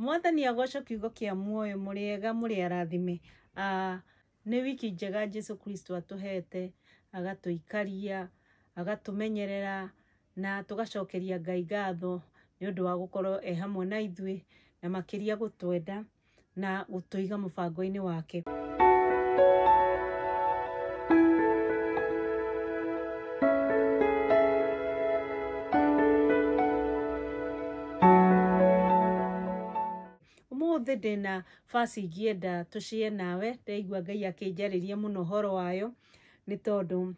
Mwathani agocwo kiugo kĩa muoyo mũrĩega mũrĩ arathime. Nĩ wiki njega Jesu Kristo atũhete, agatũikaria, agatũmenyerera na tũgacokeria Ngai ngatho nĩ ũndũ wa gũkorwo e hamwe na ithuĩ na makĩria gũtwenda na gũtũiga mũbango-inĩ wake. Ũmũthĩ ndĩna verse ingĩenda tũshare nawe, ndaigua Ngai akĩnjarĩria mũno ũhoro wayo, nĩ tondũ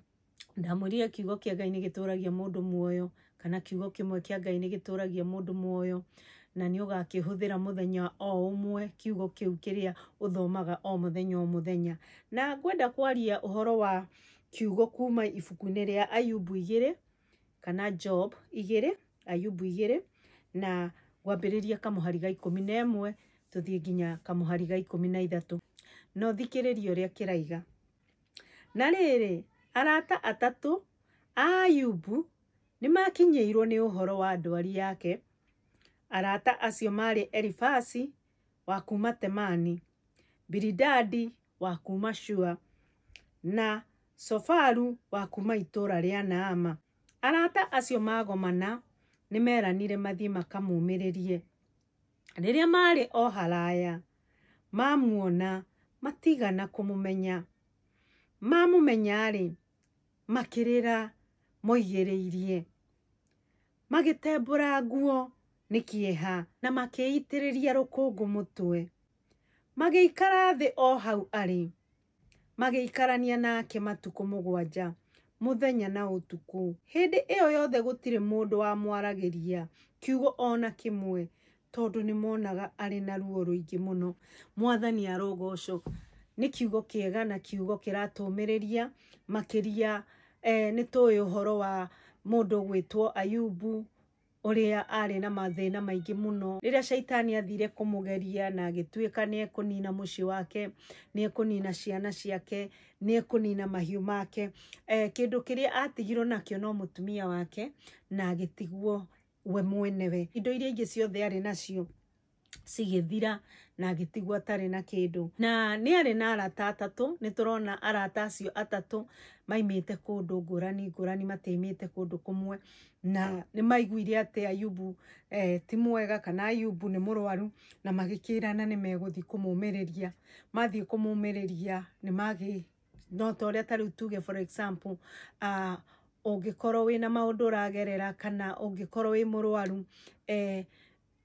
ndamwĩrire kiugo kĩa Ngai nĩ gĩtũragia mũndũ muoyo, kana kiugo kĩmwe kĩa Ngai nĩ gĩtũragia mũndũ muoyo, na nĩ ũgakĩhũthĩra mũthenya o ũmwe kiugo kĩu kĩrĩa ũthomaga o mũthenya o mũthenya. Na ngwenda kwaria ũhoro wa kiugo kuma ibuku-inĩ rĩa Ayubu 2 kana Job 2, Ayubu 2, na ngwambĩrĩria kamũhari ga 11 tũthiĩ nginya kamũhari ga 13. No thikĩrĩrie ũrĩa kĩraiga. Na rĩrĩ, arata atatũ a Ayubu nĩmakinyĩirwo nĩ ũhoro wa ndwari yake. Arata acio marĩ Elifasi wa kuma Temani, Bilidadi wa kuma Shua, na Sofaru wa kuma itũũra rĩa Naama. Arata acio magomana nĩmeranire mathiĩ makamũmĩrĩrie. Rĩrĩa marĩ o haraya, mamuona matigana kũmũmenya. Mamũmenya-rĩ, makĩrĩra moigĩrĩirie, magĩtembũra nguo nĩ kĩeha na makĩitĩrĩria rũkũngũ mũtwe. Magĩikara thĩ o hau arĩ, magĩikarania nake matukũ 7, mũthenya na ũtukũ. Hĩndĩ ĩyo yothe gũtirĩ mũndũ wamwaragĩria kiugo ona kĩmwe, tondũ nĩmonaga arĩ na ruo rũingĩ mũno. Mwathani arogocwo. Nĩ kiugo kĩega na kiugo kĩratũmĩrĩria makĩria. Nĩ tũĩ ũhoro wa mũndũ gwĩtwo Ayubu, ũrĩa arĩ na mathĩna maingĩ mũno. Rĩrĩa caitani athire kũmũgeria na agĩtuĩka nĩ ekũnina mũciĩ wake, nĩ ekũnina ciana ciake, nĩ ekũnina mahiũ make, kĩndũ kĩrĩa atigirwo nakĩo no mũtumia wake, na agĩtigwo we mwenewe. Indo iria ingĩ ciothe arĩ nacio cigĩthira na agĩtigwo atarĩ na kĩndũ. Na nĩ arĩ na arata atatũ, nĩ tũrona arata acio atatũ maimĩte kũndũ ngũrani ngũrani, matiaimĩte kũndũ kũmwe, na nĩ maiguire atĩ Ayubu ti mwega kana Ayubu nĩ mũrwaru, na magĩkĩrana nĩ megũthiĩ kũmũmĩrĩria. Mathiĩ kũmũmĩrĩria nĩ magĩ no ta ũrĩa ta rĩu tuge for example, ũngĩkorwo wĩna maũndũ ũragerera kana ũngĩkorwo wĩ mũrwaru,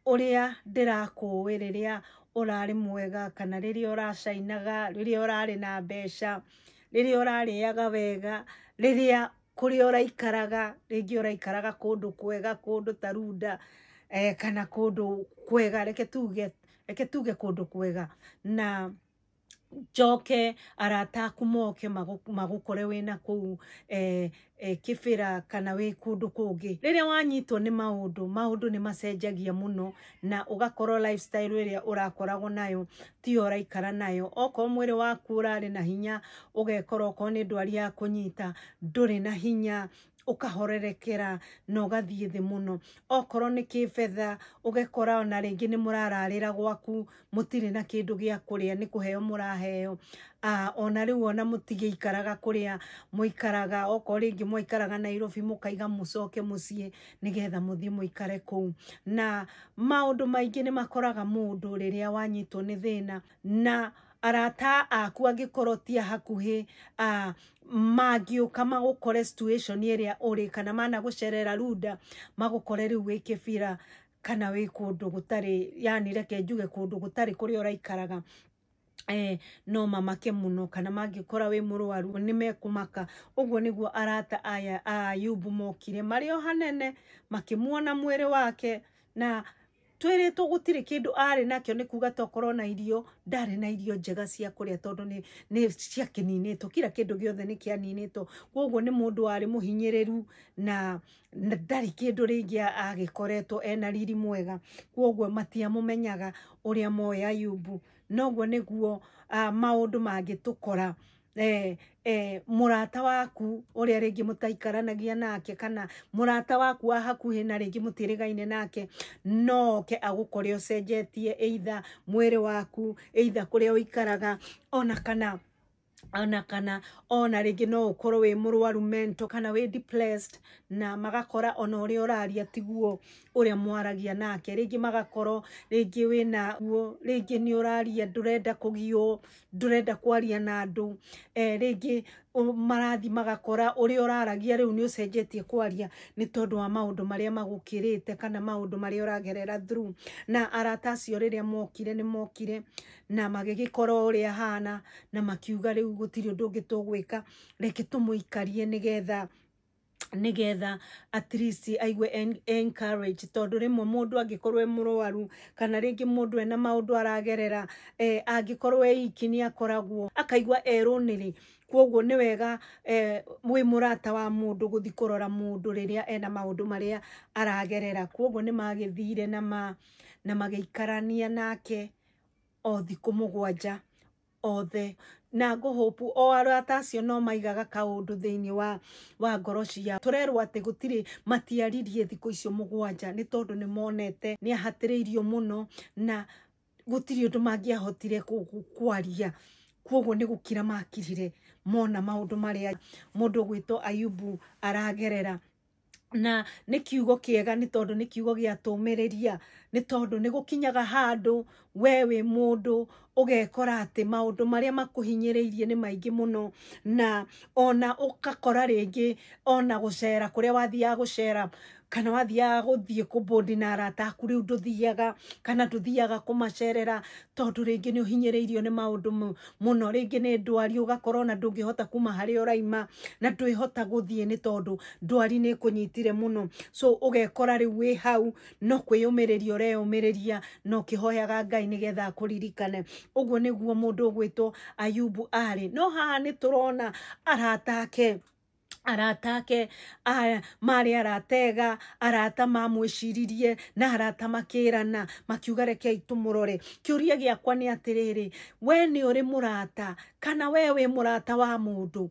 ũrĩa ndĩrakũĩ rĩrĩa ũrarĩ mwega kana rĩrĩa ũracainaga, rĩrĩa ũrarĩ na mbeca, rĩrĩa ũrarĩaga wega, rĩrĩa kũrĩa ũraikaraga, rĩngĩ ũraikaraga kũndũ kwega, kũndũ ta Runda, kana kũndũ kwega, reke tuge kũndũ kwega, na njoke arata aku moke magũkore wĩna kũu kĩbĩra kana wĩ kũndũ kũngĩ. Rĩrĩa wanyitwo nĩ maũndũ, maũndũ nĩ macenjagia mũno, na ũgakorwo lifestyle ĩrĩa ũrakoragwo nayo tiyo ũraikara nayo. Okorwo mwĩrĩ waku ũrarĩ na hinya, ũgekora okorwo nĩ ndwari ya kũnyita ndũrĩ na hinya, ũkahorerekera na ũgathiĩ thĩ mũno. Okorwo nĩ kĩbetha, ũgekora ona rĩngĩ nĩ mũrararĩra gwaku, mũtirĩ na kĩndũ gĩa kũrĩa, nĩ kũheo mũraheo. Ona rĩu ona mũtigĩikaraga kũrĩa mũikaraga, okorwo rĩngĩ mwaikaraga Nairobi mũkaiga mũcoke mũciĩ nĩgetha mũthiĩ mũikare kũu. Na maũndũ maingĩ nĩ makoraga mũndũ rĩrĩa wanyitwo nĩ thĩna, na arata aku angĩkorwo ti a hakuhĩ, mangĩũka magũkore situation ĩrĩa ũrĩ, kana managũcerera Runda magũkore rĩu wĩ kĩbira kana wĩ kũndũ gũtarĩ, yani reke njuge kũndũ gũtarĩ kũrĩa ũraikaraga, no mamake mũno, kana mangĩkora wĩ mũrwaru nĩ mekũmaka. Ũguo nĩguo arata aya a Ayubu mokire marĩ o hanene, makĩmuona mwĩrĩ wake, na twĩrĩtwo gũtirĩ kĩndũ arĩ nakĩo, nĩ kuga tokorwo na irio, ndarĩ na irio njega cia kũrĩa tondũ nĩ ciakĩninĩtwo, kila kĩndũ gĩothe nĩ kĩaninĩtwo. Koguo nĩ mũndũ warĩ mũhinyĩrĩru na ndarĩ kĩndũ rĩngĩ agĩkoretwo ena riri mwega. Koguo matiamũmenyaga ũrĩa moĩ Ayubu. Noguo nĩguo maũndũ mangĩtũkora Mũrata waku ũrĩa rĩngĩ mũtaikaranagia nake kana mũrata waku wa hakuhĩ na rĩngĩ mũtĩrĩgaine nake, no oke agũkore ũcenjetie either mwĩrĩ waku, either kũrĩa ũikaraga, ona kana ona rĩngĩ no ũkorwo wĩ mũrwaru mental kana wĩ depressed, na magakora ona ũrĩa ũraria tiguo ũrĩa mwaragia nake. Rĩngĩ magakorwo rĩngĩ wĩna guo, rĩngĩ nĩ ũraria ndũrenda kũgio, ndũrenda kwaria na andũ, rĩngĩ marathi magakora ũrĩa ũraragia rĩu nĩ ũcenjetie kwaria nĩ tondũ wa maũndũ marĩa magũkĩrĩte kana maũndũ marĩa ũragerera through. Na arata acio rĩrĩa mokire nĩ mokire na magĩgĩkora ũrĩa ahana, na makiuga rĩu gũtirĩ ũndũ ũngĩ tũgwĩka, reke tũmũikarie nĩgetha at least aigue encourage, tondũ rĩmwe mũndũ angĩkorwo e mũrwaru kana rĩngĩ mũndũ ena maũndũ aragerera, angĩkorwo e iki nĩ akoragwo akaigua erũnĩrĩ. Koguo nĩ wega wĩ mũrata wa mũndũ gũthiĩ kũrora mũndũ rĩrĩa ena maũndũ marĩa aragerera. Koguo nĩ magĩthire na magĩikarania nake o thikũ 7 othe, na ngũhũpu o arata acio no maigaga kaũndũ thĩinĩ wa ngoro ciao. Tũrerwo atĩ gũtirĩ matiaririe thikũ icio 7 nĩ tondũ nĩ monete nĩ ahatĩrĩirio mũno na gũtirĩ ũndũ mangĩahotire kwaria. Koguo nĩ gũkira makirire mona maũndũ marĩa mũndũ ũgwĩtwo Ayubu aragerera. Na nĩ kiugo kĩega nĩ tondũ nĩ kiugo gĩa tũmĩrĩria, nĩ tondũ nĩ gũkinyaga handũ we wĩ mũndũ ũgekora atĩ maũndũ marĩa makũhinyĩrĩirie nĩ maingĩ mũno, na ona ũgakora rĩngĩ ona gũcera kũrĩa wathiaga gũcera kana wathiaga gũthiĩ kũbũndi na arata aku rĩu ndũthiaga, kana ndũthiaga kũmacerera tondũ rĩngĩ nĩ ũhinyĩrĩirio nĩ maũndũ mũno, rĩngĩ nĩ ndwari ũgakora ona ndũngĩhota kuma harĩa ũraima na ndwĩhota gũthiĩ nĩ tondũ ndwari nĩ ĩkũnyitire mũno. So ũgekora rĩu wĩ hau no kwĩyũmĩrĩria ũreyũmĩrĩria na ũkĩhoyaga Ngai nĩgetha akũririkane. Ũguo nĩguo mũndũ ũgwĩtwo Ayubu arĩ. No haha nĩ tũrona arata ake marĩ arata ega, arata mamwĩciririe na arata makĩrana makiuga rekei tũmũrore. Kĩũria gĩakwa nĩ atĩrĩrĩ, we nĩ ũrĩ mũrata kana we wĩ mũrata wa mũndũ?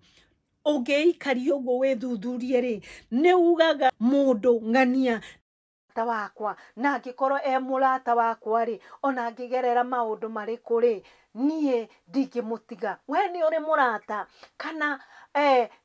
Ũngĩikaria ũguo wĩthuthurie rĩ, nĩ ugaga mũndũ ng'ania ta wakwa, na angĩkorwo e mũrata wakwa rĩ, ona angĩgerera maũndũ marĩkũ rĩ, niĩ ndingĩmũtiga. We nĩ ũrĩ mũrata kana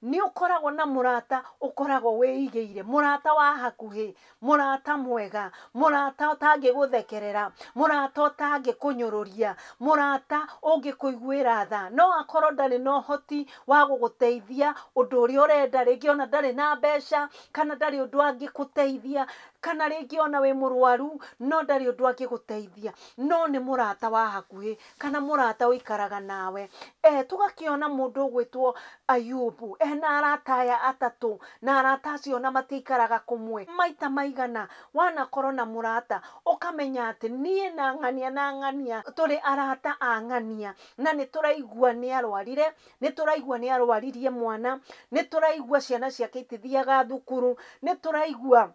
nĩ ũkoragwo na mũrata ũkoragwo wĩigĩire, mũrata wa hakuhĩ, mũrata mwega, mũrata ũtangĩgũthekerera, mũrata ũtangĩkũnyũrũria, mũrata ũngĩkũiguĩra tha. No akorwo ndarĩ na ũhoti wa gũgũteithia ũndũ ũrĩa ũrenda, rĩngĩ ona ndarĩ na mbeca kana ndarĩ ũndũ angĩgũteithia, kana rĩngĩ ona wĩ mũrwaru no ndarĩ ũndũ angĩgũteithia, no nĩ mũrata wa hakuhĩ kana mũrata ũikaraga nawe. Tũgakĩona mũndũ ũgwĩtwo Ayubu ena arata aya atatũ, na arata acio ona matiikaraga kũmwe. Maita maigana wanakorwo na mũrata ũkamenya atĩ niĩ na ng'ania na ng'ania tũrĩ arata a ng'ania, na nĩ tũraigua nĩ arwarire, nĩ tũraigua nĩ arwaririe mwana, nĩ tũraigua ciana ciake itithiaga thukuru, nĩ tũraigua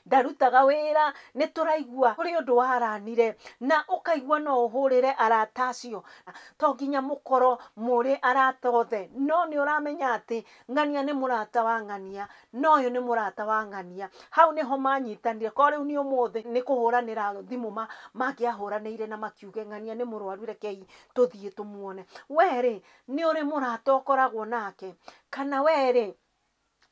ndarutaga wĩra, nĩ tũraigua kũrĩ ũndũ waranire, na ũkaigua no ũhũrĩre arata acio. To nginya mũkorwo mũrĩ arata othe, no nĩ ũramenya atĩ ng'ania nĩ mũrata wa ng'ania, na ũyũ nĩ mũrata wa ng'ania. Hau nĩho manyitanire. Korwo rĩu nĩ ũmũthĩ nĩ kũhũranĩra thimũ mangĩahũranĩire na makiuge ng'ania nĩ mũrwaru, rekei tũthiĩ tũmuone. We rĩ, nĩ ũrĩ mũrata ũkoragwo nake, kana we rĩ,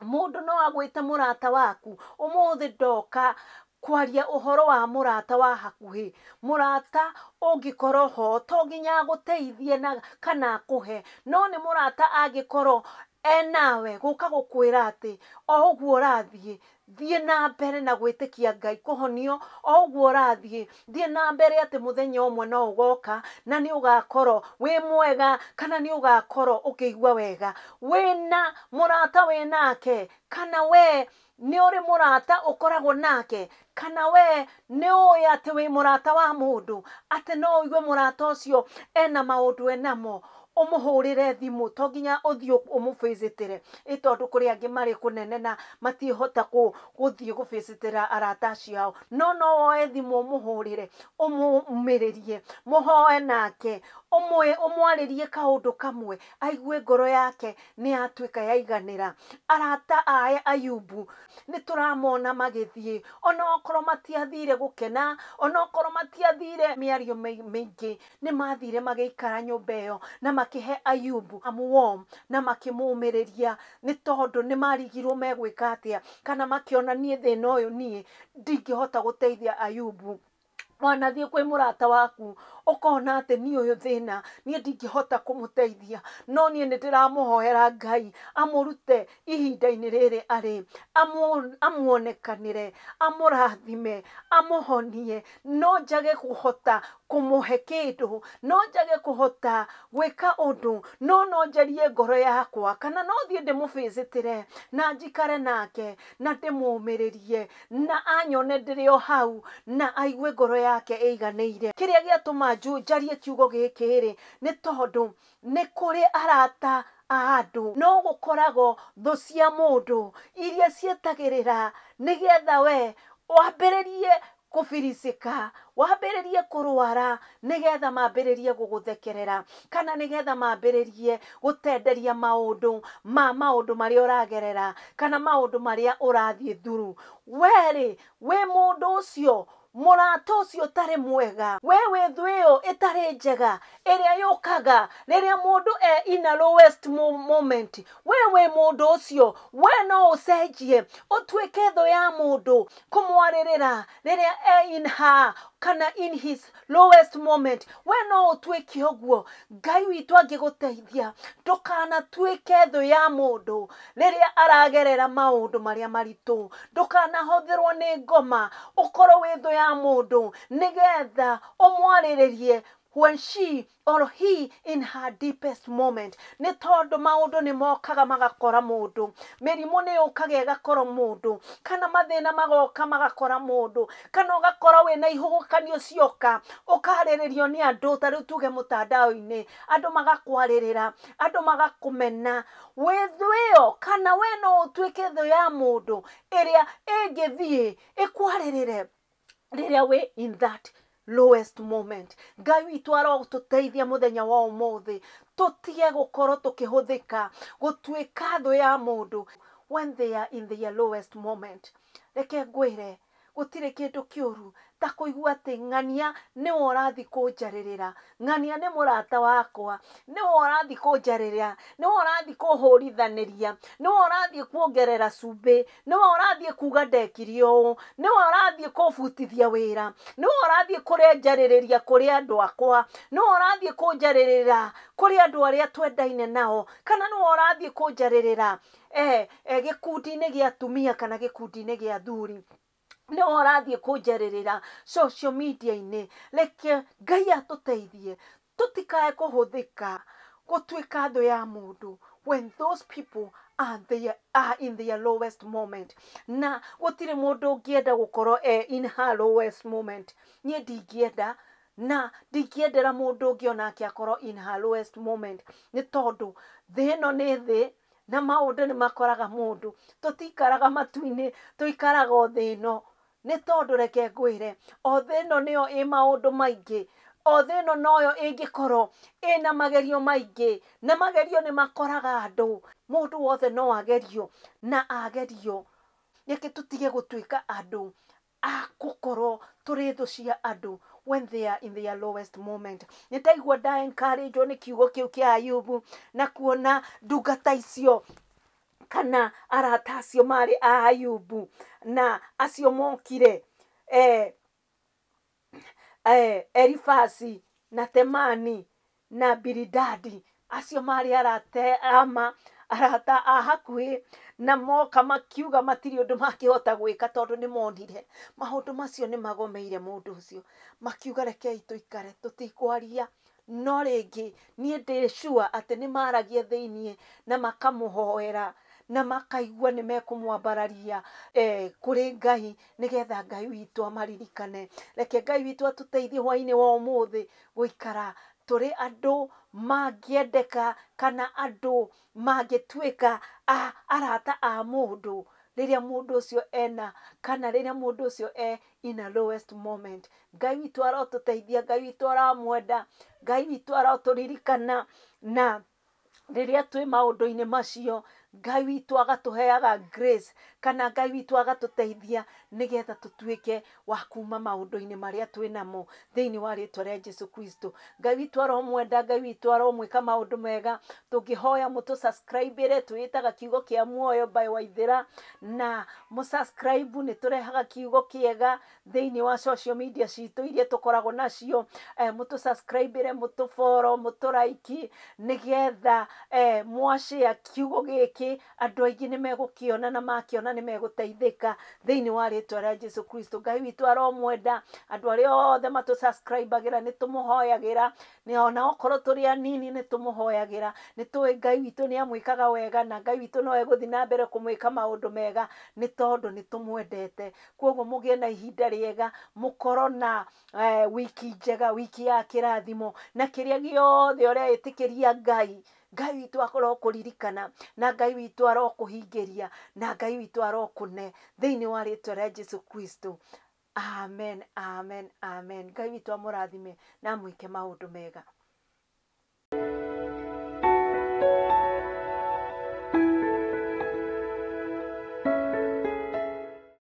mũndũ no agwĩte mũrata waku? Ũmũthĩ ndoka kwaria ũhoro wa mũrata wa hakuhĩ, mũrata ũngĩkorwo ho to nginya agũteithie na kana akũhe, no nĩ mũrata angĩkorwo enawe gũka gũkwĩra atĩ o ũguo ũrathiĩ thiĩ na mbere na gwĩtĩkia Ngai kũhonio, o ũguo ũrathiĩ thiĩ na mbere atĩ mũthenya ũmwe no ũgoka na nĩ ũgakorwo wĩ mwega, kana nĩ ũgakorwo ũkĩigua wega. Wĩna mũrata wĩnake, kana we nĩ ũrĩ mũrata ũkoragwo nake, kana we nĩ ũĩ atĩ wĩ mũrata wa mũndũ, atĩ no ũigue mũrata ũcio ena maũndũ enamo, Ũmũhũrĩre thimũ, to nginya ũthiĩ ũmũbĩcĩtĩre, ĩ tondũ kũrĩ angĩ marĩ kũnene na matiĩhota gũthiĩ gũbĩcĩtĩra arata acio ao. No no woe thimũ ũmũhũrĩre, ũmũmĩrĩrie, mũhoe nake, ũmwarĩrie kaũndũ kamwe, aigue ngoro yake nĩ yatuĩka yaiganĩra. Arata a Ayubu nĩ tũramona magĩthiĩ, onokorwo matiathire gũkena, onokorwo matiathire mĩario mĩingĩ, nĩ mathire magĩikara nyũmba ĩyo na makĩhe Ayubu warm na makĩmũmĩrĩria, nĩ tondũ nĩ marigirwo megwĩka atĩa, kana makĩona niĩ thĩna ũyũ niĩ ndingĩhota gũteithia Ayubu. Wanathiĩ kwĩ mũrata waku ũkona atĩ niĩ ũyũ thĩna niĩ ndingĩhota kũmũteithia, no niĩ nĩ ndĩramũhoera Ngai amũrute ihinda-inĩ rĩrĩ arĩ, amuonekanĩre, amũrathime, amũhonie. No njage kũhota kũmũhe kĩndũ, no njage kũhota gwĩka ũndũ, no no njarie ngoro yakwa, kana no thiĩ ndĩmũbĩcĩtĩre na njikare nake na ndĩmũmĩrĩrie na anyone ndĩrĩ o hau na aigue ngoro yake ĩiganĩire. Kĩrĩa gĩatũma njarie kiugo gĩkĩ rĩ, nĩ tondũ nĩ kũrĩ arata a andũ, no gũkoragwo thũ cia mũndũ iria cietagĩrĩra nĩgetha we wambĩrĩrie kũbiricĩka, wambĩrĩrie kũrwara, nĩgetha mambĩrĩrie gũgũthekerera, kana nĩgetha mambĩrĩrie gũtenderia maũndũ ma maũndũ marĩa ũragerera, kana maũndũ marĩa ũrathiĩ through. We-rĩ, wĩ mũndũ ũcio, mũrata ũcio ũtarĩ mwega, we wĩ thũ ĩyo ĩtarĩ njega ĩrĩa yũkaga rĩrĩa mũndũ e in a lowest moment. We wĩ mũndũ ũcio, we no ũcenjie ũtuĩke thũ ya mũndũ kũmwarĩrĩra rĩrĩa e in her kana in his lowest moment. We no ũtuĩke ũguo. Ngai witũ angĩgũteithia, ndũkanatuĩke thũ ya mũndũ rĩrĩa aragerera maũndũ marĩa maritũ. Ndũkanahũthĩrwo nĩ ngoma ũkorwo wĩ thũ ya mũndũ nĩgetha ũmwarĩrĩrie when she or he in her deepest moment. Nĩ tondũ maũndũ nĩ mokaga magakora mũndũ, mĩrimũ nĩ yũkaga ĩgakora mũndũ, kana mathĩna magoka magakora mũndũ, kana ũgakora wĩna ihuhũkanio cioka ũkarĩrĩrio nĩ andũ, ta rĩu tuge mũtandao-inĩ, andũ magakwarĩrĩra, andũ magakũmena. Wĩ thũ ĩyo, kana we no ũtuĩke thũ ya mũndũ ĩrĩa ĩngĩthiĩ ĩkwarĩrĩre rĩrĩa wĩ in that lowest moment. Ngai witũ arotũteithia mũthenya wa ũmũthĩ tũtige gũkorwo tũkĩhũthĩka gũtuĩka thũ ya mũndũ when they are in their lowest moment. Reke ngwĩre, gũtirĩ kĩndũ kĩũru ta kũigua atĩ ng'ania nĩwe ũrathiĩ kũnjarĩrĩra, ng'ania nĩ mũrata wakwa, nĩwe ũrathiĩ kũnjarĩrĩra, nĩwe ũrathiĩ kũhũrithanĩria, nĩwe ũrathiĩ kuongerera cumbĩ, nĩwe ũrathiĩ kuga ndekire ũũ, nĩwe ũrathiĩ kũbutithia wĩra, nĩwe ũrathiĩ kũrenjarĩrĩria kũrĩ andũ akwa, nĩwe ũrathiĩ kũnjarĩrĩra kũrĩ andũ arĩa twendaine nao, kana nĩwe ũrathiĩ kũnjarĩrĩra gĩkundi-inĩ gĩa atumia kana gĩkundi-inĩ gĩa athuri, nĩwe ũrathiĩ kũnjarĩrĩra social media-inĩ. Reke Ngai atũteithie tũtikae kũhũthĩka gũtuĩka thũ ya mũndũ when those people are in their lowest moment. Na gũtirĩ mũndũ ũngĩenda gũkorwo e in her lowest moment. Niĩ ndingĩenda, na ndingĩendera mũndũ ũngĩ onake akorwo in her lowest moment, nĩ tondũ thĩ ĩno nĩ thĩ na maũndũ nĩ makoraga mũndũ. Tũtikaraga matu-inĩ, tũikaraga o thĩ ĩno. Nĩ tondũ reke ngwĩre, o thĩ ĩno nĩyo ĩ maũndũ maingĩ, o thĩ ĩno noyo ĩngĩkorwo ĩna magerio maingĩ, na magerio nĩ makoraga andũ. Mũndũ wothe no agerio na agerio. Reke tũtige gũtuĩka andũ a gũkorwo tũrĩ thũ cia andũ when they are in their lowest moment. Nĩ ndaigua nda encourage nĩ kiugo kĩu kĩa Ayubu, na kuona ndungata icio kana arata acio marĩ a Ayubu, na acio mokire Elifasi na Temani na Bilidadi, acio marĩ arata ama arata a hakuhĩ, na moka makiuga matirĩ ũndũ mangĩhota gwĩka tondũ nĩ monire maũndũ macio nĩ magomeire mũndũ ũcio. Makiuga rekei tũikare tũtikwaria, no rĩngĩ niĩ ndĩ sure atĩ nĩ maragia thĩiniĩ na makamũhoera na makaigua nĩ mekũmwambararia kũrĩ Ngai, nĩgetha Ngai witũ amaririkane. Reke Ngai witũ atũteithie hwainĩ wa ũmũthĩ gũikara tũrĩ andũ Mangĩendeka kana andũ mangĩtuĩka arata a mũndũ rĩrĩa mũndũ ũcio ena kana rĩrĩa mũndũ ũcio e in a lowest moment. Ngai witũ arotũteithia, Ngai witũ aramwenda, Ngai witũ arotũririkana, na rĩrĩa twĩ maũndũ-inĩ macio Ngai witũ agatũheaga grace kana Ngai witũ agatũteithia nĩgetha tũtuĩke wa kuma maũndũ-inĩ marĩa twĩ namo thĩinĩ wa rĩtwa rĩa Jesu Kristo. Ngai witũ aromwenda, Ngai witũ aromwĩka maũndũ mega. Tũngĩhoya mũtũ subscribe twĩtaga Kiugo kĩa Muoyo by Waithĩra, na mũ subscribe nĩ tũrehaga kiugo kĩega thĩinĩ wa social media citũ iria tũkoragwo nacio. Mũtũ subscribe, mũtũ follow, mũtũ like, nĩgetha mwashare kiugo gĩkĩ andũ aingĩ nĩ megũkĩona, na makĩona nĩ megũteithĩka thĩinĩ wa rĩtwa rĩa Jesu Kristo. Ngai witũ aromwenda. Andũ arĩa othe matũ subscribe-agĩra nĩ tũmũhoyagĩra, nĩ ona okorwo tũrĩ anini nĩ tũmũhoyagĩra. Nĩ tũĩ Ngai witũ nĩ amwĩkaga wega, na Ngai witũ no egũthiĩ na mbere kũmwĩka maũndũ mega nĩ tondũ nĩ tũmwendete. Koguo mũgĩe na ihinda rĩega, mũkorwo na wiki njega, wiki ya kĩrathimo, na kĩrĩa gĩothe ũreĩtĩkĩria Ngai, Ngai witũ akorwo kũririkana, na Ngai witũ arokũhingĩria, na Ngai witũ arokũne thĩinĩ wa rĩtwa rĩa Jesu Kristo. Amen, amen, amen. Ngai witũ amũrathime na amwĩke maũndũ mega.